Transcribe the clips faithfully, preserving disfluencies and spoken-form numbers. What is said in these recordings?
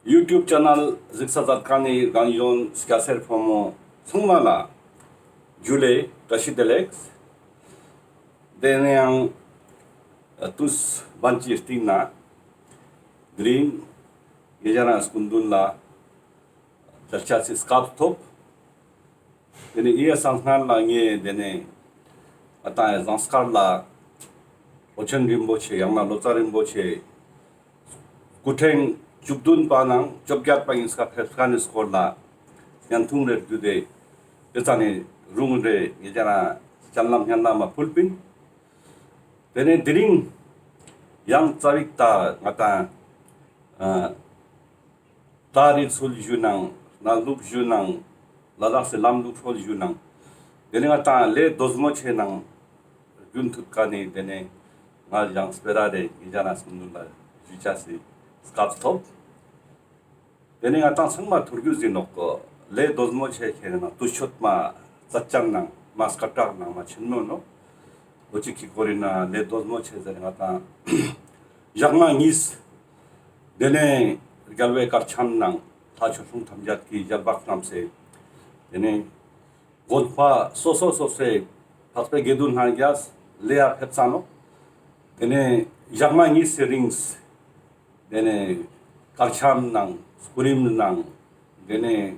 ཡུ་ཊུབ་ཆེ་ནལ་གཟིགས་ས་མཛད་མཁན་ནི་རྒན་གཞོན་སྐྱ་སེར་ཕོ་མོ་ཚང་མ་ལ་ཇུ་ལེ་བཀྲ་ཤིས་བདེ་ལེགས། དེ་ནས་ཡང་ཨ་དུས་བན་གྱི་སྟེང་ན་དེ་རིང་ངེད་ཅག་རང་སྐུ་མདུན་ལ་མཇལ་ཆ་སི་སྐབས་ཐོབ། དེ་ནས་ཨི་ཡ་སང་སྔར་ལ་ངས་དེ་ནས་ཨ་ཏང་ཡ་ཟངས་དཀར་ལ་ཨོ་རྒྱན་རིན་པོ་ཆེ་ཡང་ན་ལོ་ཙཱ་རིན་པོ་ཆེ་སྐུ་ཕྲེང་བཅུ་བདུན་པ་ནང་བཅོ་བརྒྱད་པ་ཡིན་སྐབས་ཕེབས་མཁན་ནི་སྐོར་ལ་བརྙན་ཐུང་རེ་བརྒྱུད་དེ་དེ་ཙ་ནས་རུང་རེ་ངེད་ཅག་རང་སྤྱན་ལམ་སྙན་ལམ་མ་ཕུལ་པིན། དེ་ནས་དེ་རིང་ཡང་རྩ་བིག་ད་ང་ཏང་ཨ་ཏ་རིག་ཚུལ་ཞུ་ནང་ན་ལུགས་ཞུ་ནང་ལ་དྭགས་སི་ལམ་ལུགས་སྲོལ་ཞུ་ནང་དེ་ནས་ང་ཏང་ལས་རྡོ་རྫ་མོ་ཆེ་ནང་རྒྱུན་མཐུད་མཁན་ནི་དེ་ནས་ང་ཡང་སྤེ་ར་རེ་ངེད་ཅག་རང་སྐུ་མདུན་ལ་ཞུ་ཆ་སི་སྐབས་ཐོབ། དེ་ནས་ང་ཏང་ཚང་མ་ཐུགས་རྒྱུས་ཡིན་ནོག་གི་ལས་རྡོ་རྫ་མོ་ཆེ་ཁེ་ནང་དུས་མཆོད་མ་རྩ་ཅན་ནང་མ་སྐད་གྲགས་ནང་མ་ཆེན་མོ་ནོག་འོ་ཅི་ཁི་ཀོ་རི་ན་ལས་རྡོ་རྫ་མོ་ཆེ་ཟེར་ང་ཏང་ཞག་མ་གཉིས། དེ་ནས་རྒྱལ་བའི་དཀར་ཆའམ་ནང་ལྷ་ཆོས་སྲུང་ཐམས་ཅད་ཀྱི་རྒྱལ་བག་བསྣམས་སེ། དེ་ནས་དགོན་པ་སོ་སོ་སོ་སོའི་འཕགས་པའི་དགེ་འདུན་ལྷན་རྒྱས་ལེ་ཡ་ཕེབས་ས་ནོག་དེ་ནས་ཞག་མ་གཉིས་སི་རིང་། དེ་ནས་དཀར་ཆའམ་ནང་སྐུ་རིམ་ནང་དེ་ནས་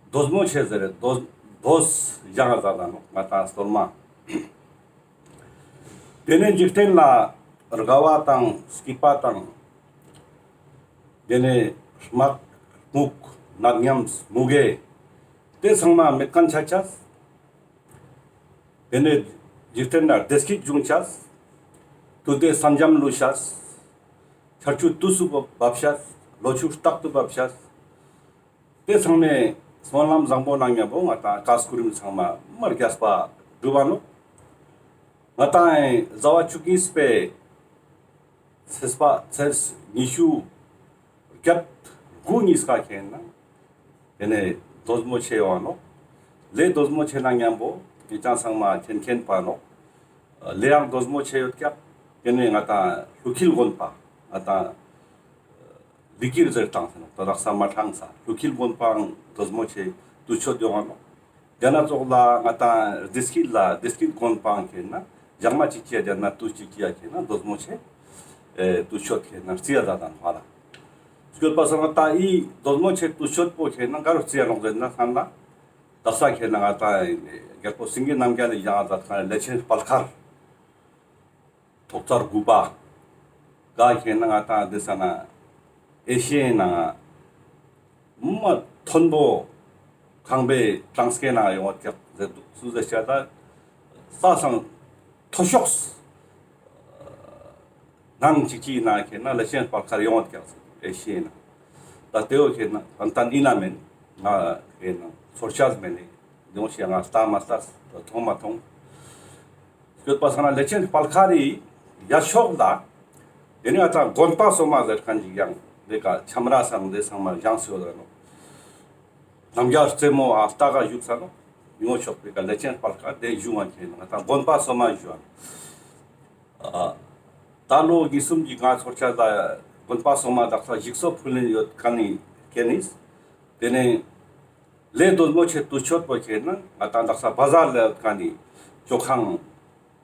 རྡོ་རྫ་མོ་ཆེ་ཟེར་རྡོ་རྡོ་བཞེངས་ས་ད་ནོག་ང་ཏང་སྟོར་མ། དེ་ནས་འཇིག་རྟེན་ལ་དགའ་བ་དང་སྐྱིད་པ་དང་། དེ་ནས་དམག་སྨུག་ནད་ཡམས་མུ་གེ་དེ་ཚང་མ་མེད་མཁན་ཆ་ཆ། དེ་ནས་འཇིག་རྟེན་ལ་བདེ་སྐྱིད་འབྱུང་ཆ། དུས་དེ་ས་འཇམ་ལུས་ཆ། ཆར་ཆུ་དུས་སུ་འབབ་ཆ། ལོ་ཕྱུགས་རྟག་ཏུ་འབབ་ཆ། དེ་ཚང་མའི་སྨོན་ལམ་བཟང་པོ་གནང་མཁན་པོ་ང་ཏང་བཀའ་སྐུ་རིམ་ཚང་མ་མ་རྒྱས་པ་སྒྲུབ་པ་ནོག་ང་ཏང་ཟླ་བ་བཅུ་གཉིས་པའི་ཚེས་པ་ཚེས་ཉི་ཤུ་བརྒྱད་དགུ་གཉིས་ཀ་ཁེ་ནང་དེ་ནས་རྡོ་རྫ་མོ་ཆེ་ཡོང་ནོག་ལས་རྡོ་རྫ་མོ་ཆེ་ནང་མཉམ་པོ་ངེད་ཅག་ཚང་མ་མཁྱེན་མཁྱེན་པ་ནོག་ལས་ཡང་རྡོ་རྫ་མོ་ཆེ་ཡོད་ཀྱག་དེ་ནས་ང་ཏང་ལྷུ་ཁྱིལ་དགོན་པ་ང་ཏང་ལི་ཀིར་ཟེར་བཏང་ཟེར་ནོག་ད་དག་ས་མ་ཐང་ས་ལྷུ་ཁྱིལ་དགོན་པའང་རྡོ་རྫ་མོ་ཆེ་དུས་མཆོད་ཡོང་ནོག་དེ་ན་ཙོགས་ལ་ང་ཏང་བདེ་སྐྱིད་ལ་བདེ་སྐྱིད་དགོན་པའང་ཁེ་ན་ཞག་མ་གཅིག་གཅིག་ཡ་དེ་ན་དུས་གཅིག་གཅིག་ཡ་ཁེ་ན་རྡོ་རྫ་མོ་ཆེ་ཨེ་དུས་མཆོད་ཁེ་ན་རྩི་ཡ་ད་དང་ཧ་ལ་སྐྱོད་པ་སང་ད་ཨི་རྡོ་རྫ་མོ་ཆེ་དུས་མཆོད་པོ་ཁེ་ན་ག་རུ་རྩི་ཡ་ནོག་ཟེར་ན་ཁན་ལ་དག་ས་ཁེ་ན་ང་ཏང་རྒྱལ་པོ་སེང་གེ་རྣམ་རྒྱལ་ལ་ཡང་ད་ཁན་ལས་ཆེན་དཔལ་མཁར་ཐོག་ཚར་དགུ་པ་ག་ཁེ་ན་ང་ཏང་དེ་ས་ན་ཨེ་ཤེ་ཡའི་ནང་མ་མཐོན་པོ་ཁང་པའི་གྲངས་ཀའི་ནང་ཡོང་བ་ཀྱག་ཟེར་འདུག་སུ་ཟེར་ཆ་ད་ས་སང་མཐོ་ཤོས་ནང་གཅིག་གཅིག་ནང་ཁེ་ན་ལས་ཆེན་དཔལ་མཁར་ཡོང་བ་ཀྱག་ཟེར་འདུག་ཨེ་ཤེ་ཡའི་ནང་ད་དེ་བོ་ཁེ་ན་ཏན་ཏན་ཨིན་ན་མེན་ང་ཁེ་ན་ཚོར་ཆ་མེན་ནི་ཡོང་ཤེས་ང་ལྟ་མ་ལྟ་མཐོང་མ་མཐོང་། སྐྱོད་པ་སང་ན་ལས་ཆེན་དཔལ་མཁར་རི་ཡ་ཕྱོགས་ལ། དེ་ནས་ང་ཏང་དགོན་པ་སོ་མ་ཟེར་ཁན་ཅིག་ཡང་དེ་ཀ་ཁྱམས་ར་སང་དེ་ཚང་མ་བཞེངས་སེ་ཡོད་ནོག་རྣམ་རྒྱལ་རྩེ་མོ་ཨ་ལྟ་ག་བཞུགས་ས་ནོག་ཡོང་ཕྱོགས་པའི་ཀ་ལས་ཆེན་དཔལ་མཁར་དེ་བཞུགས་པ་ཁེ་ན་ང་ཏང་དགོན་པ་སོ་མ་བཞུགས་པ། ད་ལོ་གི་གསུམ་གྱི་ང་ཚོར་ཆ་ད་དགོན་པ་སོ་མ་དག་ས་ཞིག་གསོ་ཕུལ་ལེན་ཡོད་ཁན་ནི་ཁེ་ནི། དེ་ནས། ལས་རྡོ་རྫ་མོ་ཆེ་དུས་མཆོད་པོ་ཁེ་ན་ང་ཏང་དག་ས་བ་ཟར་ལ་ཡོད་ཁན་ནི་ཇོ་ཁང་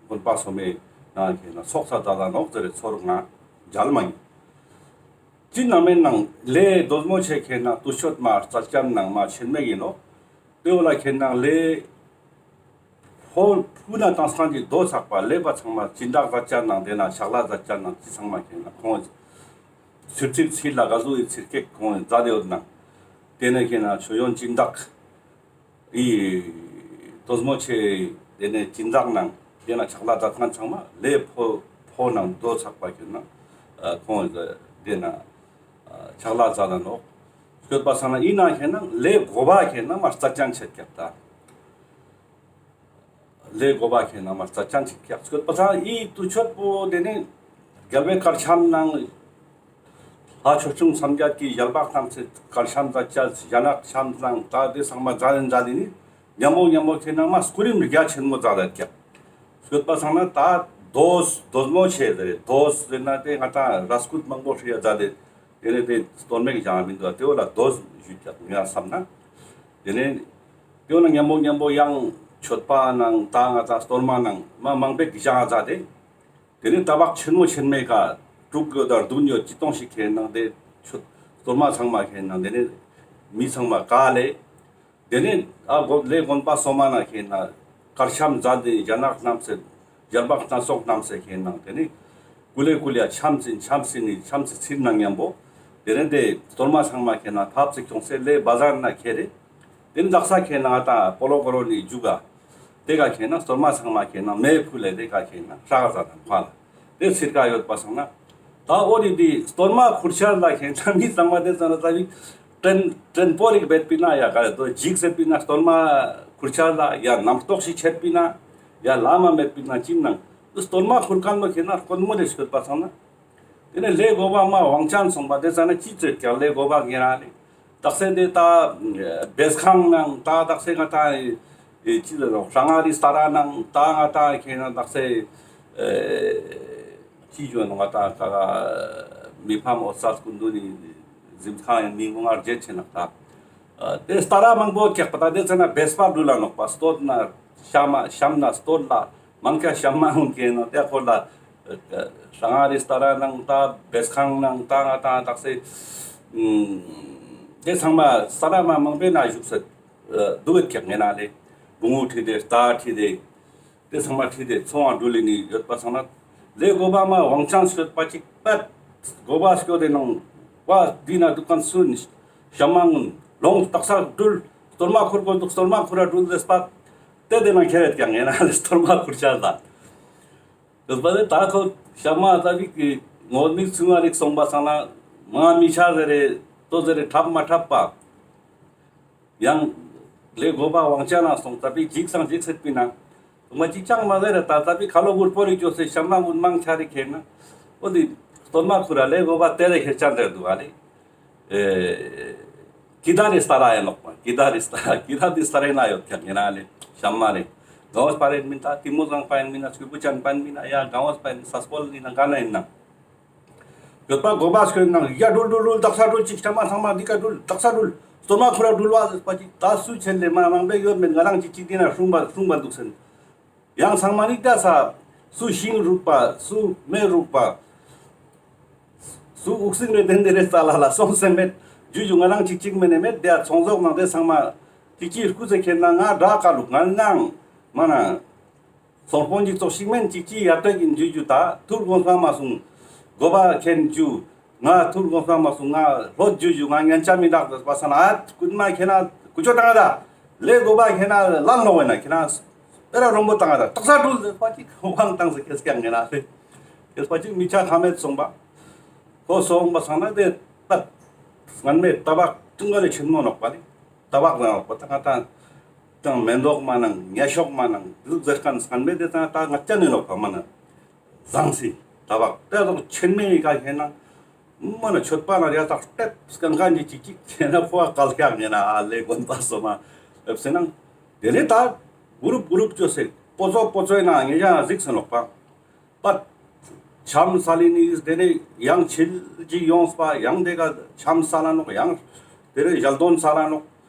དགོན་པ་སོ་མའི་ནང་ཁེ་ན་ཚོགས་ས་ད་ད་ནོག་ཟེར་ཚོར་ང་མཇལ་མ་ཡིན། ཅི་ན་མེན་ནང་ལས་རྡོ་རྫ་མོ་ཆེ་ཁེ་ན་དུས་མཆོད་མ་རྩ་ཅན་ནང་མ་ཆེན་མེ་ཡིན་ནོག་དེ་བོ་ལ་ཁེ་ན་ལས་ཕོ་ཕུ་ན་དང་སང་གི་རྡོ་ཚག་པ་ལས་པ་ཚང་མ་སྦྱིན་བདག་རྩ་ཅན་ནང་དེ་ན་ཕྱག་ལས་རྩ་ཅན་ནང་ཅི་ཚང་མ་ཁེ་ན་ཁོང་ཚུར་ཚིར་ཚིར་ལ་ག་ཟུག་ཡི་ཚིར་ཀེག་ཁོང་མཛད་དེ་ཡོད་ན། དེ་ནས་ཁེ་ན་མཆོད་ཡོན་སྦྱིན་བདག་ཨི་རྡོ་རྫ་མོ་ཆེ་དེ་ནས་སྦྱིན་བདག་ནང་དེ་ན་ཕྱག་ལས་མཛད་མཁན་ཚང་མ་ལས་ཕོ་ཕོ་ནང་རྡོ་ཚག་པ་ཁེ་ན་ཁོང་དེ་ན་ཕྱག་ལས་མཛད་ད་ནོག་སྐྱོད་པ་སང་ན་ཨི་ན་ཁེ་ན་ལས་དགོ་པ་ཁེ་ན་མ་རྩ་ཅན་ཆད་ཀྱག་ད། ལས་དགོ་པ་ཁེ་ན་མ་རྩ་ཅན་ཆད་ཀྱག་སྐྱོད་པ་སང་ཨི་དུས་མཆོད་པོ་དེ་ནི་རྒྱལ་བའི་དཀར་ཆའམ་ནང་ལྷ་ཆོས་སྐྱོང་སངས་རྒྱས་ཀྱི་ཞལ་འབག་ཐམས་ཅད་དཀར་ཆའམ་མཛད་ཅ་ཞལ་ནག་ཆའམ་ནང་ད་དེ་ཚང་མ་མཛད་ལེན་མཛད་ལེན་ནི་ཉམ་པོ་ཉམ་པོ་ཁེ་ན་མ་སྐུ་རིམ་རྒྱ་ཆེན་མོ་མཛད་ལེན་ཀྱག་སྐྱོད་པ་སང་ན་ད་རྡོ་རྡོ་རྫ་མོ་ཆེ་ཟེར་རྡོ་ཟེར་ན་དེ་ང་ཏང་ར་སྐུད་མང་པོ་ཧྲི་ཡ་མཛད་དེ། དེ་ནས་དེ་སྟོར་མེག་བཞག་མི་འདུག་དེ་བོ་ལ་དོ་ཞུས་ཀྱག་ང་བསམ་ན། དེ་ནས་དེ་བོ་ན་མཉམ་པོ་མཉམ་པོ་ཡང་མཆོད་པ་ནང་ད་ང་ད་སྟོར་མ་ནང་མ་མང་པོ་བཞག་ཛད་དེ། དེ་ནས་ཏ་བག་ཆེན་མོ་ཆེན་མེ་ཀ་དྲུག་ཡོད་དང་བདུན་ཡོད་ཅི་སྟོང་ཞིག་ཁེན་ནང་དེ་ཆུ་སྟོར་མ་ཚང་མ་ཁེན་ནང་དེ་ནས་མི་ཚང་མ་ཀ་ལེ། དེ་ནས་ཨ་གོ་ལེ་དགོན་པ་སོ་མ་ན་ཁེན་ན་དཀར་ཤམ་མཛད་དེ་ཞལ་ནག་བསྣམས་སེ་ཞལ་འབག་སྣ་ཚོགས་བསྣམས་སེ་ཁེན་ནང་དེ་ནས་ཀུ་ལེ་ཀུ་ལེ་ཆམ་སིན་ཆམ་སིན་ནི་ཆམ་སི་ཚིར་ནང་མཉམ་པོ་དེ་ནས་དེ་སྟོར་མ་ཚང་མ་ཁེན་ན་ཕབ་སེ་ཁྱོངས་སེ་ལེ་བ་ཟར་ན་ཁེ་རེ། དེ་ནས་དག་ས་ཁེན་ན་ད་སྤོ་ལོ་ཀོ་རོ་ནི་རྒྱུག་ག་དེ་ཀ་ཁེན་ན་སྟོར་མ་ཚང་མ་ཁེན་ན་མེ་ཕུལ་ལེ་དེ་ཀ་ཁེན་ན་ཧྲག་ཟ་དང་ཁ་ལ་དེ་ཚིར་ཀ་ཡོད་པ་སང་ན། ད་འོ་དེ་དེ་སྟོར་མ་ཁུར་ཆ་ལ་ཁེན་ན་མི་ཚང་མ་དེ་ཙ་ན་ཙ་བི་དྲན་དྲན་པོ་རིག་བེད་པི་ན་ཡ་ག་རེ་དོ་འཇིགས་སེ་པི་ན་སྟོར་མ་ཁུར་ཆ་ལ་ཡ་རྣམ་རྟོག་ཞིག་ཆད་པི་ན་ཡ་ལ་མ་མེད་པི་ན་ཅི་ནང་སྟོར་མ་ཁུར་ཁན་མོ་ཁེན་ན་དཀོན་མོ་རེ་ཤོད་པ་སང་ན། དེ་ནས་ལས་གོ་བ་མ་དབང་ཅན་སོང་པ་དེ་ཙ་ན་ཅི་ཙེ་ཀྱང་ལས་གོ་བ་ངེ་ར་ལེ། དག་ས་དེ་ད་བེས་ཁང་ནང་ད་དག་ས་ང་ད་ཨེ་ཅི་ལ་རོགས་ཧྲང་ཨ་རི་སྟ་ར་ནང་ད་ང་ད་ཁེན་ན་དག་ས་ཨེ་ཅི་ཞུ་ནོ་ང་ད་ད་མི་ཕམ་འོད་གསལ་སྐུ་མདུན་ནི་གཟིམ་ཁང་ཡང་མི་ངོ་ང་རྗེད་ཆེ་ནག་ད་དེ་སྟ་ར་མང་པོ་ཀྱག་པ་ད་དེ་ཙ་ན་བེས་པ་འགྲུལ་ལ་ནོག་པ་སྟོད་ན་ཤམ་ཤམ་ན་སྟོད་ལ། མང་ཁ་ཤམ་མ་ཧུན་ཁེན་ནང་དེ་ཁོ་ལ་ཧྲང་ཨ་རི་སྟ་ར་ནང་ད་བེས་ཁང་ནང་ད་ང་ད་དག་ས་དེ་ཚང་མ་སྟ་ར་མ་མང་པོའི་ན་བཞུགས་སེ་འདུག་ཀྱག་ངེ་ན་ལེ། བུང་བུ་ཁྲིད་དེ་རྟ་ཁྲིད་དེ་དེ་ཚང་མ་ཁྲིད་དེ་ཚོང་བ་འགྲུལ་ལེ་ནི་ཡོད་པ་སང་ན་ལེ་གོ་བ་མ་དབང་ཅན་སྐྱོད་པ་ཅིག་པད་གོ་བ་སྐྱོད་དེ་ནང་བ་འདི་ན་འདུག་ཁན་སུ་ནི་ཤམ་མ་ངུན་ལོང་དག་ས་འགྲུལ་སྟོར་མ་ཁུར་གོ་འདུག་སྟོར་མ་ཁུར་ར་འགྲུལ་ལེ་སྤ་དེ་དེ་ན་ཁྱེར་ཡོད་ཀྱག་ངེ་ན་ལེ་སྟོར་མ་ཁུར་ཆ་ལ། དེ་པ་དེ་ད་ཁོ་ཤ་མ་ཙ་པིག་གི་ངོ་མིག་ཚུ་ང་རིག་སོང་པ་སང་ན་མ་མི་ཆ་ཟེར་རེ་ཏོ་ཟེར་རེ་འཁྲབ་མ་འཁྲབ་པ། ཡང་ལས་གོ་པ་དབང་ཆ་ན་སོང་ཙ་པིག་འཇིགས་སང་འཇིགས་སེད་པིན་ན། ཐོག་མ་ཅིག་ཅང་མ་ཟེར་རེ་ད་ཙ་པིག་ཁ་ལོ་བུར་པོ་རིག་ཅོ་སེ་ཤ་མ་བུན་མང་ཆ་རིག་ཁེན་ན། འོ་དེ་སྟོན་མ་ཁུ་ར་ལས་གོ་པ་དེ་རེ་ཁེ་ཅང་ཟེར་འདུག་ཨ་ལེ། ཨེ་ཀི་དྷ་རི་སྟ་ར་ཡ་ནོག་པ། ཀི་དྷ་རི་སྟ་ར། ཀི་དྷ་རི་སྟ་ར་ན་ཡོད་ཀྱག་ཉེ་རང་ལེ། ཤམ་མ་རེ། གང་བོ་སྤ་རེ་མིན་ད་ཏི་མོ་ཟང་པ་ཡིན་མིན་ན་སྐུ་པུ་ཅན་པ་ཡིན་མིན་ན་ཡ་གང་བོ་སྤ་ཡིན་ས་སྤོལ་ཡིན་ན་ག་ན་ཡིན་ན། ཡོད་པ་གོ་པ་སྐྱོན་ན་ཡ་འགྲུལ་འགྲུལ་འགྲུལ་དག་ས་འགྲུལ་ཅིག་ཤམ་མ་ཚང་མ་འདི་ཀ་འགྲུལ་དག་ས་འགྲུལ་སྟོན་མ་ཁུ་ར་འགྲུལ་བ་ཟེར་པ་ཅིག་ད་སུ་ཆེན་ལེ་མ་མང་པོ་ཡོད་མེད་ང་རང་ཅིག་ཅིག་འདི་ན་སྲུང་བ་སྲུང་བ་འདུག་སེན། ཡང་ཚང་མ་ནི་ལྟ་ས་སུ་ཤིང་རུག་པ་སུ་མེ་རུག་པ། སུ་འུག་སིང་རེ་དེན་དེ་རེ་ས་ལ་ལ་སོང་སེ་མེད། ཇུ་ཇུ་ང་རང་ཅིག་ཅིག་མེ་ནེ་མེད་དེ་ཚོང་ཟོག་ནང་དེ་ཚང་མ་ཅིག་ཅིག་རྐུ་ཚེ་ཁེན་ན་ང་དྲག་ཀ་ལུག་ང་ནང་མ་ན། སོང་སྤོན་ཅིག་ཙོག་ཤིག་མེན་ཅིག་ཅིག་ཡ་ཏོ་གིན་ཇུ་ཇུ་ད་ཐུར་གོང་ས་མ་སོང་། གོ་བ་ཁེན་ཇུ། ང་ཐུར་གོང་ས་མ་སོང་ང་ལྷོད་ཇུ་ཇུ་ང་ཉན་ཆ་མི་འདག་ཟེར་པ་སང་ན་ཨ་རྐུན་མ་ཁེན་ན་ཀུ་ཅོ་བཏང་ད། ལས་གོ་བ་ཁེན་ན་ལན་ལོག་བས་ན་ཁེན་ན་སྤེ་ར་རོང་པོ་བཏང་ད་དག་ས་འགྲུལ་ཟེར་པ་ཅིག་དབང་བཏང་ཟེར་ཁེས་ཀྱང་ངེ་ན་ལེ། ཁེས་པ་ཅིག་མི་ཆ་ཁ་མེད་སོང་པ། ཁོ་སོང་པ་སང་ན་དེ་པད་སྔན་མེད་ཏ་བག་ཀྲུང་ག་ལེ་ཆེན་མོ་ནོག་པ་ལེ། ཏ་བག་ལ་ནོག་པ་ད་ང་ད་དང་མེན་ཏོག་མ་ནང་ཉ་ཤོག་མ་ནང་ཟུག་ཟེར་ཁན་སྔན་མེད་དེ་ད་ང་ཅན་ནི་ནོག་པ་མ་ན། ཟང་སི་ཏ་བག་དེ་ལོག་ཆེན་མེ་ཡི་ཀ་ཁེན་ན། མ་ན་མཆོད་པ་ན་རེ་ཐག་ཏེབ་སྐང་ཁན་ནི་ཅིག་ཅིག་ཁེན་ན་ཕོ་བ་ཀལ་ཁྱག་ངེ་ན་ཨ་ལེ་དགོན་པ་སོ་མ་ལེབ་སེ་ནང་། དེ་ལེ་ད་གུ་རུབ་གུ་རུབ་ཅོ་སེ་པོ་ཙོ་པོ་ཙོའི་ནང་ངེ་ཡང་གཟིགས་སེ་ནོག་པ། པ། ཆམ་ས་ལི་ནི་དེ་ནེ་ཡང་ཆིལ་ཅིག་ཡོངས་པ་ཡང་དེ་ཀ་ཆམ་ས་ལ་ནོག་ཡང་དེ་རེ་ཞལ་འདོན་ས་ལ་ནོག།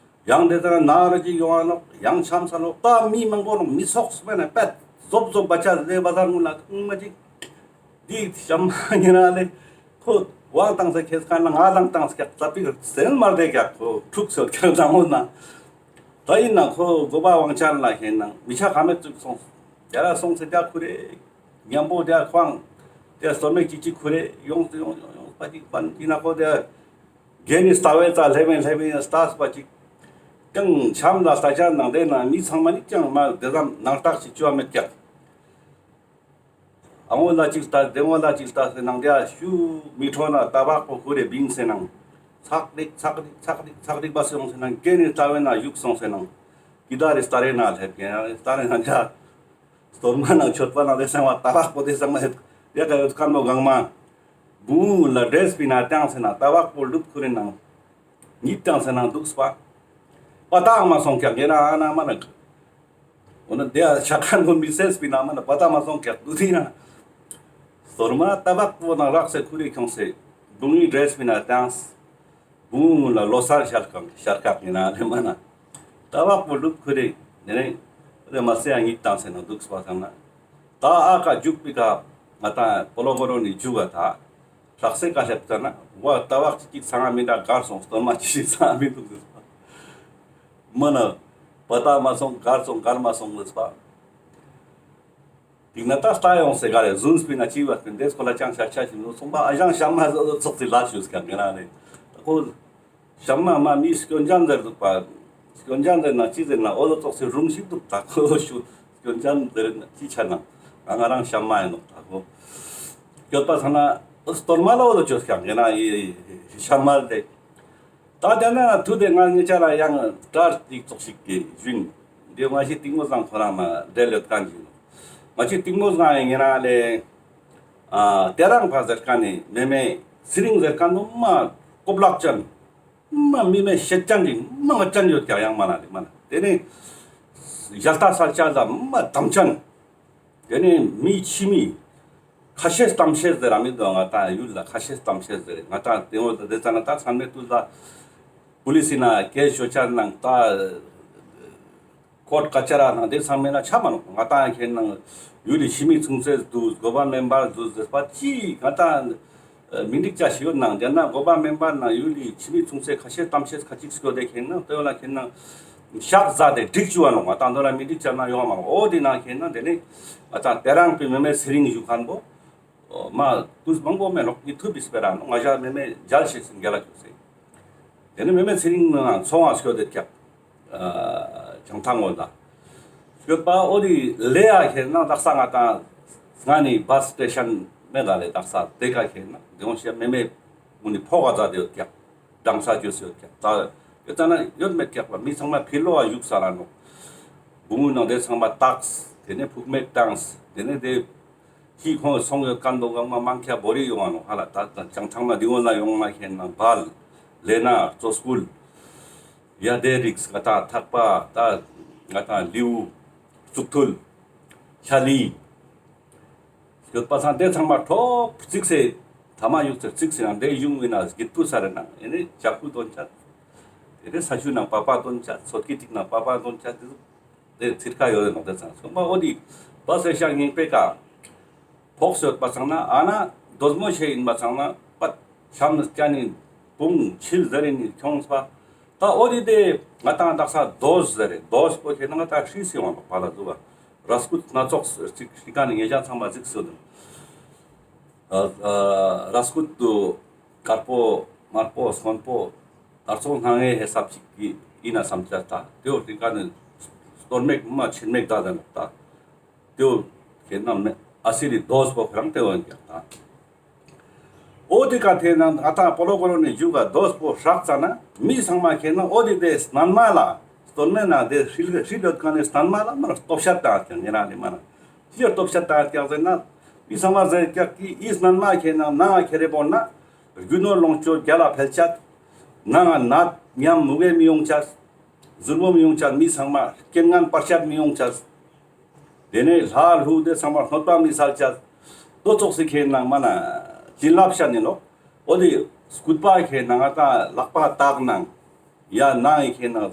ཡང་དེ་ལྟར་ན་ར་ཅིག་ཡོང་ང་ནོག། ཡང་ཆམ་ས་ལོག་ད་མི་མང་པོ་ནོག། མི་ཚོགས་སུ་མེད་ན་པད་ཟོབ་ཟོབ་བ་ཆ་ལེ་བ་ཟར་ངུ་ལ་ཐུང་མ་ཅིག། འདི་ཤམ་མ་ཉེ་རང་ལེ་ཁོ་དབང་བཏང་ས་ཁེས་ཁ་ན་ང་དང་བཏང་ས་ཀྱག་ཙ་པིག་སེལ་མར་དེ་ཀྱག་ཁོ་འཁྲུག་སོད་ཀྱག་དང་འོ་ན། ད་ཡིན་ན་ཁོ་གོ་བ་དབང་ཅན་ལ་ཁེན་ན་མི་ཆ་ཁ་མེད་ཙུག་སོང་། ཡ་ར་སོང་སེ་ཏེ་ཁུ་རེ་མཉམ་པོ་ཏེ་ཁོང་ཏེ་སྟོར་མེ་ཅིག་ཅིག་ཁུ་རེ་ཡོང་ཡོང་ཡོང་པ་ཅིག་པན་ཡིན་ན་ཁོ་ཏེ། གན་ནི་ལྟ་བའི་རྩ་ལྷེ་བེན་ལྷེ་བེན་ལྟས་པ་ཅིག། ཀྱང་ཆམ་ལ་ལྟ་ཅ་ནང་དེ་ན་མི་ཚང་མ་ནི་ཀྱང་མ་དེ་ཙམ་ནང་རྟགས་ཤིག་ཅོ་མེད་ཀྱག། ཨ་ངོ་ལ་ཅིག་ལྟ་དེ་ངོ་ལ་ཅིག་ལྟ་སེ་ནང་དེ་ཤུ་མི་འཕྲོ་ན་ཏ་བག་པོ་ཁུ་རེ་བིང་སེ་ནང་། ཚག་རིག་ཚག་རིག་ཚག་རིག་ཚག་རིག་པ་སེ་ཡོང་སེ་ནང་གན་ནི་ལྟ་བའི་ན་བཞུགས་སོང་སེ་ནང་། ཀི་དྷ་རི་སྟ་རེ་ན་ལྷེབ་གན་ནི་སྟ་རེ་ན་དེ། སྟོར་མ་ནང་མཆོད་པ་ནང་དེ་ཚང་མ་ཏ་བག་པོ་དེ་ཚང་མ་ཡོད་ཡ་ག་ཡོད་ཁན་པོ་གང་མ། བུང་ལ་འདྲེས་པི་ན་བཏང་སེ་ན་ཏ་བག་པོ་ལུབ་ཁུ་རེ་ནང་། ཉིད་བཏང་སེ་ནང་འདུག་སྤ། པ་ཏང་མ་སོང་ཀྱག་ཡེ་ན་ཨ་ན་མ་ན། འོ་ན་དེ་ཨ་ཤ་ཁན་པོ་མི་སེས་པི་ན་མ་ན་པ་ཏང་མ་སོང་ཀྱག་འདུག་དེ་ན། སྟོར་མ་ཏ་བག་པོ་ནང་རག་སེ་ཁུ་རེ་ཁྱོང་སེ། བུང་བུའི་ཌེ་རེས་པི་ན་ཏང་། བུང་བུ་ལ་ལོ་གསར་ཤར་ཁག་ཤར་ཁག་ཡིན་ན་ལེ་མ་ན། ད་བག་པོ་ལུག་ཁུ་རེ་ནེ་རེ་རེ་མ་སེ་ཡ་ཉིད་ཏང་སེ་ན་འདུག་སྤ་སང་ན། ད་ཨ་ཀ་རྒྱུག་པི་ཀ་ང་ད་པོ་ལོ་གོ་རོ་ནི་རྒྱུག་ག་ད་ལྷག་སེ་ཀ་ལེབ་ཙ་ན་བ་ད་བག་ཅིག་ཅིག་ཚང་ང་མི་འདྲ་གར་སོང་སྟོན་མ་ཅིག་ཅིག་ཚང་ང་མི་འདུག་ཟེར་པ། མ་ན་པ་ད་མ་སོང་གར་སོང་གར་མ་སོང་ཟེར་པ། དེ་ན་ད་ལྟ་ཡོང་སེ་ག་རེ་ཟུན་སྤི་ན་ཅི་བ་སྤི་འདེས་ཁོ་ལ་ཅང་ཤ་ཤ་ཞིམ་ནོ་སོང་པ། ཨ་ཞང་ཤ་མ་ཟོ་ཙོག་ཙི་ལ་ཞུས་ཀ་ངེ་རང་རེ་ད་ཁོ་ཤ་མ་མ་མི་སྐྱོན་ཅན་ཟེར་འདུག་པ། སྐྱོན་ཅན་ཟེར་ན་ཅི་ཟེར་ན་འོ་ལོ་ཙོག་སེ་རུང་ཞིག་འདུག་ད་ཁོ་ཞུ་སྐྱོན་ཅན་ཟེར་ན་ཅི་ཆ་ན་ང་ང་རང་ཤ་མ་ཡིན་ནོག་ད་ཁོ་སྐྱོད་པ་ཚ་ན་སྟོར་མ་ལ་འོ་ལོ་ཅོས་ཀ་ངེ་རང་ཡི་ཤ་མ་ལ་དེ། ད་དེ་ན་ཐུ་དེ་ང་ཉེ་ཆ་ལ་ཡང་བཀྲ་ཤིས་ཙོགས་ཤིག་གི་ཞུན། དེ་ང་ཞི་གཏིང་མོ་བཟང་ཁོ་རང་མ་འབྲེལ་ཡོད་མཁན་ཞིག་ནོ། ང་ཞི་གཏིང་མོ་བཟང་ཡིན་ངེ་རང་ལེ། ཨ་དེ་རང་ཕ་ཟེར་མཁན་ནི་མེ་མེ་ཚེ་རིང་ཟེར་མཁན་ནོ་མ་ཀོབ་ལག་ཅན། མ་མི་མེ་ཤེད་ཅན་ཞིག་མ་ང་ཅན་ཡོད་ཀྱང་ཡང་མ་ན་ལེ་མ་ན། དེ་ནི་ཞལ་ལྟ་ས་ཆ་ལ་མ་དམ་ཅན། དེ་ནས་མི་ཕྱི་མི་ཁ་ཤས་གཏམ་བཤད་ཟེར་ར་མི་འདུག་ང་ཏང་ཡུལ་ལ་ཁ་ཤས་གཏམ་བཤད་ཟེར་ང་ཏང་དེ་འོ་དེ་ཙ་ན་ད་ཚང་མའི་དུས་ལ་པུ་ལི་སི་ན་ཀེ་ཤོ་ཆ་ནང་ད་ཀོརྟ་ཀ་ཅ་ར་ནང་དེ་ཚང་མའི་ན་ཆ་མ་ནོག་ང་ཏང་ཁྱེད་ནང་ཡུལ་ལི་ཕྱི་མི་ཚུང་ཚེ་དུ་དགོས་པ་མེན་པར་དུ་ཟེར་པ་ཅི་ང་ཏང་མི་འགྲིག་ཅ་ཞིག་ཡོད་ནང་དེ་ན་དགོས་པ་མེན་པར་ནང་ཡུལ་ལི་ཕྱི་མི་ཚུང་ཚེ་ཁ་ཤས་གཏམ་བཤད་ཁ་ཅིག་སྐྱོ་དེ་ཁྱེད་ནང་དེ་ལ་ཁྱེད་ནང་ཤག་ཟ་དེ་འགྲིག་ཅུ་བ་ནོག་ང་ཏང་དོ་ལ་མི་འགྲིག་ཅ་ན་ཡོང་མ་ནོག་འོ་དེ་ན་ཁྱེད་ནང་དེ་ནི་ང་ཏང་དེ་རང་པི་མེ་མེ་ཚེ་རིང་ཞུ་མཁན་པོ་མ་དུས་མང་པོ་མེ་ནོག་ངི་ཐུབ་པི་སྤེ་ར་ནོག་ང་ཞ་མེ་མེ་མཇལ་ཤེས་སིན་རྒྱ་ལ་ཅུ་སེ་དེ་ནི་མེ་མེ་ཚེ་རིང་ནང་ཚོང་བ་སྐྱོ་དེ་ཀྱག་ཨ་བྱང་ཐང་ངོ་ལ་སྐྱོད་པ་འོ་དེ་ལེ་ཡ་ཁྱེད་ནང་དག་ས་ང་ཏང་སྔ་ནི་བཱས་སི་ཊེ་ཤན་མེ་ལ་ལེ་དག་ས་དེ་ཀ་ཁྱེད་ནང་དེ་འོང་ཤེས་མེ་མེ་མུ་ནི་ཕོག་ག་ཛ་དེ་ཡོད་ཀྱག་དྲང་ས་ཅོས་ཡོད་ཀྱག་ད་ཡོད་ཙ་ན་ཡོད་མེད་ཀྱག་པ་མི་ཚང་མ་ཕི་ལོ་བ་བཞུགས་ས་ལ་ནོག་བུ་མོ་ནང་དེ་ཚང་མ་བཏགས་དེ་ནས་ཕུག་མེད་བཏངས་དེ་ནས་དེ་ཁྱི་ཁོང་སོང་ཡོད་མཁན་པོ་གང་མ་མང་ཁྱ་བོ་རི་ཡོང་བ་ནོག་ཧ་ལ་ད་ད་བྱང་ཐང་ན་དེ་འོ་ན་ཡོང་ན་ཁྱེད་ནང་བལ་ལེ་ན་ཙོ་སྐུལ། ཡ་དེ་རིགས་ང་ཏང་ཐག་པ་ད་ང་ཏང་ལིའུ་གཙུག་ཐུལ་ཤ་ལི་ཡོད་པ་སང་དེ་ཚང་མ་ཐོབ་རྩིག་སེ་ཐ་མ་ཡུག་ཚེ་རྩིག་སེ་ཡང་དེ་ཡུང་བི་ན་སྒྱིད་པུ་ས་རེ་ན་ཨེ་ནི་ཇག་པུ་དོན་ཆ་དེ་རེ་ས་ཆུ་ནང་པ་པ་དོན་ཆ་ཚོད་ཀྱི་ཏིག་ནང་པ་པ་དོན་ཆ་དེ་དེ་ཚིར་ཁ་ཡོད་ནོག་དེ་ཚང་སོང་པ་འོ་དེ་པ་སེ་ཤ་ངེང་པེ་ཀ་ཕོགས་ཡོད་པ་ཚང་ན་ཨ་ན་རྡོ་མོ་ཤེ་ཡིན་པ་ཚང་ན་པད་ཤམ་ནི་སྐྱ་ནི་བུང་ཆིལ་ཟ་རི་ནི་ཁྱོངས་པ། ད་འོ་དེ་དེ་ང་ཏང་དག་ས་རྡོས་ཟ་རེ་རྡོས་པོ་ཁྱེད་ན་ང་ཏང་ཧྲི་སི་ཡོང་བ་པ་ལ་འདུག་བ་ར་སྐུད་སྣ་ཚོགས་ཅིག་ཧྲི་ཀ་ནི་ངེད་ཅག་ཚང་མ་གཟིགས་སོ་དུ་ར་སྐུད་དུ་དཀར་པོ་དམར་པོ་སྔོན་པོ་དར་ཚོང་སྣང་ངེ་ཧེ་སབ་ཅིག་གི་ཡིན་ན་བསམ་ཆ་ད་དེ་འོ་ཧྲི་ཀ་ནི་གཏོར་མེག་མ་ཆིན་མེག་ད་ད་ནོག་ད། ཏེའོ་ཁེ་ན་མེ་ཨ་སི་རི་རྡོས་པོ་ཁོ་རང་ཏེའོ་ཡིན་ཀྱག་ད། འོ་དེ་ཀ་ཐེ་ན་ང་ཏང་པོ་ལོ་གོ་རོ་ནི་ཇུ་ག་རྡོས་པོ་ཧྲག་ཙ་ན་མི་ཚང་མ་ཁེ་ན་འོ་དེ་དེ་སྣན་མ་ལ་སྟོན་མེ་ན་དེ་ཧྲིལ་ཧྲིལ་ཡོད་ཀ་ནི་སྣན་མ་ལ་མ་ལ་སྟོབས་ཤར་བཏང་ཀྱག་ཉེ་རང་ནི་མ་ན་ཅི་ཡ་སྟོབས་ཤར་བཏང་ཀྱག་ཟེར་ན་མི་ཚང་མ་ཟེར་ཀྱག་གི་ཨི་སྣན་མ་ཁེ་ན་ནང་ང་ཁེ་རེ་བོར་ན་རྒྱུ་ནོར་ལོངས་སྤྱོད་རྒྱ་ལ་འཕེལ་ཆ་ནང་ང་ནད་ཉམ་མུ་གེ་མི་ཡོང་ཆ་ཟུར་མོ་མི་ཡོང་ཆ་མི་ཚང་མ་རྐྱེན་ངན་བར་ཆད་མི་ཡོང་ཆ། དེ་ནས་ལྷ་ཀླུ་དེ་ཚང་མ་གནོད་པ་མི་སལ་ཆ། ཏོ་ཙོགས་སི་ཁེ་ནང་མ་ན་བྱིན་རླབས་ཤ་ནི་ལོ། འོ་དེ་སྐུད་པ་ཁེ་ནང་ང་ད་ལག་པ་བཏགས་ནང་ཡ་ནང་ཡི་ཁེ་ནང་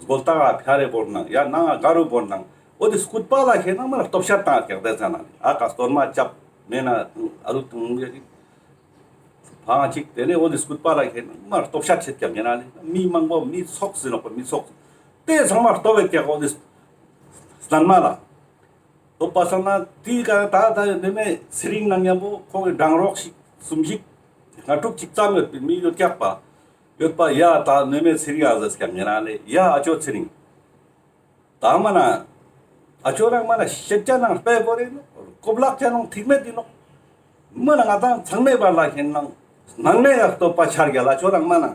སྒོ་ལྟག་ག་ཕྱ་རེ་བོར་ནང་ཡ་ནང་ང་ག་རུ་བོར་ནང་འོ་དེ་སྐུད་པ་ལ་ཁེ་ནང་མ་ན་སྟོབས་ཤ་བཏང་ཀྱག་དེ་ཚ་ན་ཨ་ཀ་སྟོར་མ་ཅབ་མེ་ན་ཨ་རུ་ཏུང་ཡ་གི་ཕང་ཅིག་དེ་ནས་འོ་དེ་སྐུད་པ་ལ་ཁེ་ནང་མ་སྟོབས་ཤ་ཆེད་ཀྱག་ཉེ་ན་ལེ་མི་མང་པོ་མི་ཚོགས་ཟེར་ནོག་པ་མི་ཚོགས་དེ་ཚང་མ་སྟོབས་བེད་ཀྱག་འོ་དེ་སྣན་མ་ལ། ཐོབ་པ་སང་ན་དེའི་ཀ་ད་ད་མེ་མེ་ཚེ་རིང་ནང་མཉམ་པོ་ཁོང་གི་འགྲང་རོགས་ཤིག་གསུམ་ཞིག་ལྔ་དྲུག་ཅིག་ཙམ་ཡོད་པའི་མི་ཡོད་ཀྱག་པ་ཡོད་པ་ཡ་ད་མེ་མེ་ཚེ་རིང་ཨ་ཟེར་ཀྱག་ཉེ་རང་ལེ་ཡ་ཨ་ཅོ་ཚེ་རིང་། ད་མ་ན་ཨ་ཅོ་རང་མ་ན་ཤེད་ཅ་ནང་དཔེ་བོ་རེ་ནོ་ཀོབ་ལག་ཅ་ནང་ཐིག་མེད་དེ་ནོ་མ་ན་ང་ཏང་ཚང་མེ་བར་ལ་ཁེ་ནང་ནང་མེ་ཡ་སྟོབས་པ་ཆར་རྒྱ་ལ་ཨ་ཅོ་རང་མ་ན་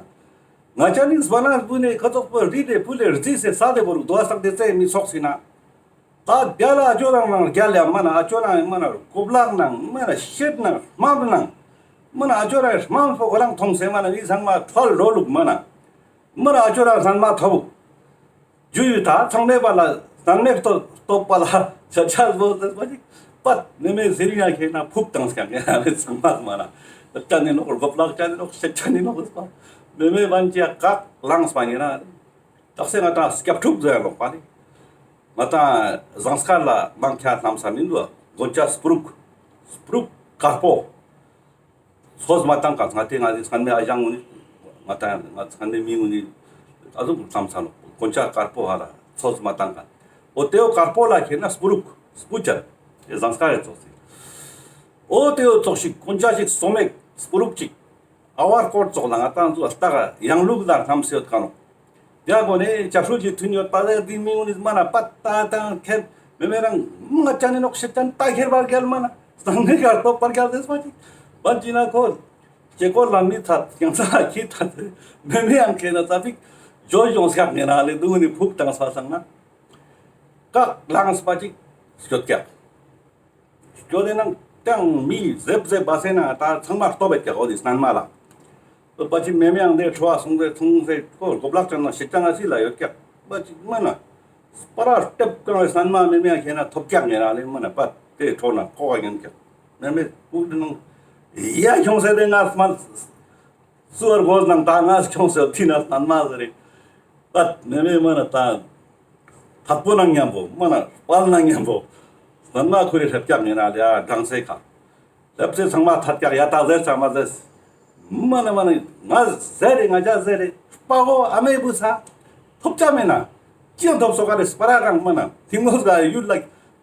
ང་ཅ་ནིང་སྤ་ན་བུ་ནེ་ཁ་ཚོགས་པོ་རི་དེ་ཕུ་ལེ་རྫི་སེ་ས་དེ་བོ་རུ་དོ་ཨ་སྟག་དེ་ཙེ་མི་ཚོགས་སི་ན། ད་རྒྱ་ལ་ཨ་ཅོ་རང་ནང་རྒྱལ་ཡ་མ་ན་ཨ་ཅོ་རང་མ་ན་ཀོབ་ལག་ནང་མ་ན་ཤེད་ནང་དམག་ནང་མ་ན་ཨ་ཅོ་རང་དམག་ཕོ་ཁོ་རང་ཐོང་སེ་མ་ན་མི་ཚང་མ་ཁྲོལ་རོ་ལུག་མ་ན་མ་ན་ཨ་ཅོ་རང་སྣན་མ་ཐོབ་བུ་ཇུ་ཡུ་ད་ཚང་མེ་བ་ལ་སྣན་མེ་སྟོབས་པ་ལ་ཆ་ཆ་བོ་ཟེར་བ་ཅིག་པད་མེ་མེ་ཟེར་ཡ་ཁེ་ན་ཕུག་བཏང་སྐྱ་མེ་ན་མེ་ཚང་མ་མ་ན་ ལེབ་ཅན་ནི་ནོག་རྒོབ་ལག་ཅན་ནི་ནོག་ཤེད་ཅན་ནི་ནོག་ཟེར་པ། མེ་མེ་བན་ཅི་ཡ་ཀག་ལངས་པ་ཉེ་རང་། དག་ས་ང་ཏང་སྐྱབས་ཕྲུག་ཟེར་ཡ་ནོག་པ་ལེ། ང་ཏང་ཟངས་དཀར་ལ་མང་ཆེ་བ་ལྷམ་ས་མི་འདུག་ག། གོན་ཆ་སྤུ་རུག་སྤུ་རུག་དཀར་པོ། ཚོས་མ་བཏང་ག། ང་ཏེ་ང་ཏེ་སྔན་མེ་ཨ་ཞང་ངུ་ནི། ང་ཏང་ང་སྔན་མེ་མི་ངུ་ནི། ཨ་ཟུག་ལྷམ་ས་ནོག། གོན་ཆ་དཀར་པོ་ཧ་ལ་ཚོས་མ་བཏང་ག། འོ་ཏེ་བོ་དཀར་པོ་ལ་ཁེ་ན་སྤུ་རུག་སྤུ་ཅན། ཨེ་ཟངས་དཀར་རེ་ཙོགས་སི། འོ་ཏེ་བོ་ཙོགས་ཤིག་གོན་ཆ་ཞིག་སོ་མེག་སྤུ་རུག་ཅིག། ཨ་ཝར་ཀོཊ་ཙོགས་ལ་ང་ཏང་ཚོ་ལྟ་ག་ཡང་ལུགས་ལ་ལྷམ་སེ་ཡོད་ཀ་ནོག། ཡ་གོ་ནེ་ཅ་ཧྲུལ་གྱི་ཐུན་ཡོད་པ་ལེ། འདི་མི་ངུ་ནི་མ་ན་པད་ཏ་ཏང་ཁེབ་མེ་མེ་རང་ང་ཅན་ནི་ནོག་ཤེད་ཅན་ཏ་ཁེར་བར་རྒྱལ་མ་ན་སྣང་མེད་གར་ཐོབ་པར་རྒྱལ་ཟེར་སོ་ཅིག། བན་ཅི་ན་ཁོ་ཅེ་ཀོ་ལ་མི་ཐད་ཀྱང་ས་ཁྱི་ཐད་མེ་མེ་ཡང་ཁེ་ན་ཙ་པིག་ཇོ་ཇོང་སྐྱག་ངེ་ན་ལེ་དུ་ནི་ཕུག་ཏང་ས་སང་ན་ཀག་ལངས་པ་ཅིག་སྐྱོད་ཀྱག། སྐྱོད་དེ་ནང་ཏང་མི་ཟེབ་ཟེབ་བ་སེ་ན་ད་ཚང་མ་སྟོབ་བེད་ཀྱག། འོ་དེ་སྣན་མ་ལ། པ་ཅི་མེ་མེ་ཡང་དེ་ཁྲོ་བ་སོང་ཟེར་ཐུང་ཟེར་ཁོ་རྒོབ་ལག་ཅན་ན་ཤེད་ཅན་ན་སི་ལ་ཡོད་ཀྱག། པ་ཅི་མ་ན་སྤ་ར་ལྟེབ་ཀང་སྣན་མ་མེ་མེ་ཡང་ཁེ་ན་ཐོབ་ཀྱག་ངེ་ན་ལེ་མ་ན་པ་དེ་ཁྲོ་ན་ཁོ་བ་ཡོད་ཀྱག། མེ་མེ་ཀུག་དེ་ནང་ཡ་ཁྱོང་སེ་དེ་ང་སྨན་སུ་བར་གོས་ནང་ད་ང་ཁྱོང་སེ་ཐི་ན་སྣན་མ་ཟེར་རེ། པད་མེ་མེ་མ་ན་ད་ཐད་པོ་ནང་མཉམ་པོ་མ་ན་དཔལ་ནང་མཉམ་པོ་སྣན་མ་ཁུ་རེ་ལྷེབ་ཀྱག་ངེ་ན་ལེ་ཡ་སྦྲང་སེ་ཁ། ལྷེབ་སེ་ཚང་མ་ཐད་ཀྱག། ཡ་ད་ཟེར་ཚང་མ་ཟེར། མ་ན་མ་ན་ང་ཟེར་རེ་ང་ཅག་ཟེར་རེ་སྤ་གོ་ཨ་མེ་བུ་ས་ཐོབ་ཅ་མེ་ན་ཅི་ཡང་ཐོབ་སོ་ག་རེ་སྤ་ར་གང་མ་ན་ཐིང་མོ་ཟ་ཡུལ་ལ་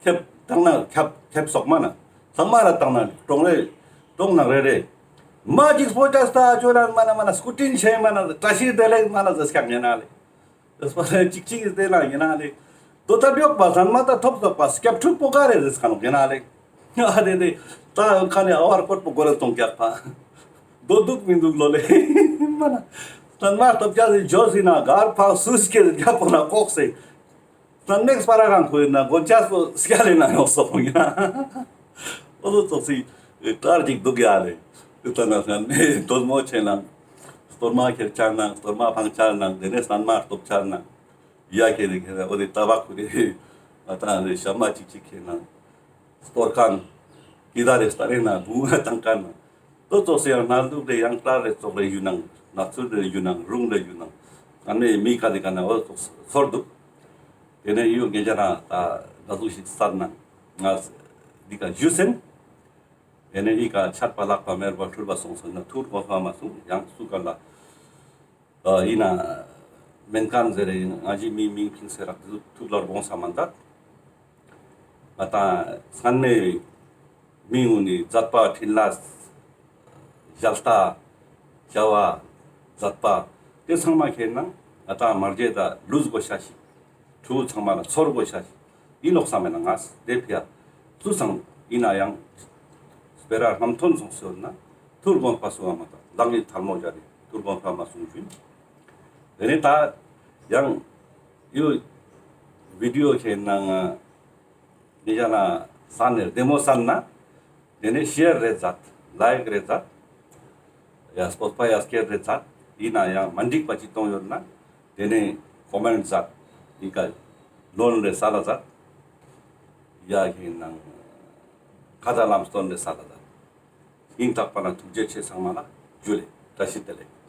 ཁེབ་དང་ན་ཁེབ་ཁེབ་སོག་མ་ན་ཚང་མ་ར་དང་ན་གྲོང་རེ་གྲོང་ན་རེ་རེ་མ་ཅིག་སྤོ་ཅ་སྟ་ཅོ་ར་མ་ན་མ་ན་སྐུ་དྲིན་ཆེ་མ་ན་བཀྲ་ཤིས་བདེ་ལེགས་མ་ན་ཟེར་སྐྱག་ངེ་ན་ལེ། ཨེ་སྤ་ར་ཅིག་ཅིག་ཨེ་ལ་ཡིན་ན་ལེ། དོ་ད་ལོག་པ་སྣན་མ་ད་ཐོབ་ཐོབ་པ་སྐྱབས་ཕྲུག་པོ་ག་རེ་རེ་ཁ་ནོག་ཡིན་ན་ལེ། ཨ་དེ་དེ་ད་ཁ་ནེ་ཨ་བར་ཀོཊ་པོ་གོ་རེ་གཏོང་ཀྱག་པ། དོ་འདུག་མི་འདུག་ལོ་ལེ། མ་ན་སྣན་མ་ཐོབ་ཀྱག་ཟེར་ཇོ་ཟེར་ན་གར་ཕ་སུས་ཀྱི་རྒྱ་པོ་ན་ལྐོག་སེ། སྣན་མེག་སྤ་ར་གང་ཁོ་ཡིན་ན་གོན་ཆས་པོ་སྐྱ་ལེ་ན་ཡོང་སོག་ཡིན་ན། འོ་དོ་ཙོགས་སི་གྲར་ཅིག་འདུག་ཡ་ལེ། དེ་ལྟ་ན་སྔན་མེ་དོ་མོ་ཆེ་ནང་། གཏོར་མ་ཁྱེར་ཆ་ནང་། གཏོར་མ་འཕང་ཆ་ནང་། དེ་ནས་སྣན་མ་སྟོབ་ཆ་ནང་། ཡ་ཁྱེར་རེ་ཁྱེར་རེ་འོ་དེ་ལྟ་བ་ཁུ་རེ། ང་ཏང་རེ་ཤ་མ་ཅིག་ཅིག་ཁྱེར་ནང་། གཏོར་ཁང་། ཀི་ད་རེ་སྟ་རེ་ནང་བུང་བ་བཏང་ཁན་ནང་། དོ་ཙོགས་སི་ཡང་ནང་འདུག་རེ་ཡང་གྲར་རེ་ཙོགས་རེ་ཡུལ་ནང་། ནག་ཚུལ་རེ་ཡུལ་ནང་། རུང་རེ་ཡུལ་ནང་། ཨ་ནེ་མི་ཁ་དེ་ཁ་ན་འོ་ཙོགས་ཚོར་འདུག། དེ་ནས་ཡུལ་ངེད་ཅག་རང་ད་ན་ཟུག་ཞིག་སར་ནང་ང་འདི་ཀ་ཞུ་སེན། དེ་ནས་འི་ཀ་ཆད་པ་ལྷག་པ་མེད་པ་འཁྲུལ་པ་སོང་སོང་ན་ཐུར་གོ་ཧ་མ་སོང་ཡང་སུ་ག་ལ། ཨ་ཡིན་ན་མེན་ཁན་ཟེར་རེ་ང་ཞི་མི་མིང་ཕིང་སེ་རག་ཐུག་ལར་གོང་ས་མ་མཛད། ང་ཏང་སྔན་མེ་མི་ངུ་ནི་མཛད་པ་འཕྲིན་ལས་ཞལ་ལྟ་བྱ་བ་མཛད་པ་དེ་ཚང་མ་ཁྱེར་ན་ང་ཏང་མར་རྗེས་ད་ལུས་དགོས་ཤ་ཞིག་ཕྲུ་གུ་ཚང་མ་ལ་ཚོར་དགོས་ཤ་ཞིག་ཡིན་ནོག་བསམ་མེད་ན་ང་དེ་ཕི་ཡ་ཚུ་ཚང་ཡིན་ན་ཡང་སྤེ་ར་ལྷམ་ཐོན་སོང་ཟེར་ན་ཐུར་དགོན་པ་སུ་བ་མ་ད་ལང་ཡི་ཐལ་མོ་སྦྱར་ནི་ཐུར་དགོན་པ་མ་སོང་ཞུ་ཡིན། དེ་ནས་ད་ཡང་ཡོད་བི་ཌི་ཡོ་ཁྱེར་ན་ང་ནི་ཡ་ན་སན་ནེ་བདེ་མོ་སན་ན། དེ་ནས་ཤེར་རེ་མཛད། ལའིཀ་རེ་མཛད། ཡ་སྤོ་ཊི་ཕའི་ཡ་སྐྱེར་རེ་མཛད། ཡིན་ན་ཡང་མ་འགྲིག་པ་ཅིག་གཏོང་ཡོད་ན། དེ་ནས་ཀོ་མེན་ཊ་མཛད། ཡིན་ཀ་ལོན་རེ་ས་ལ་མཛད། ཡ་ཡིན་ནང་ཁ་ད་ལམ་སྟོན་རེ་ས་ལ་མཛད། སྙིང་ཐག་པ་ན་ཐུགས་རྗེ་ཆེ་ཚང་མ་ལ་ཇུ་ལེ། བཀྲ་ཤིས་བདེ་ལེགས།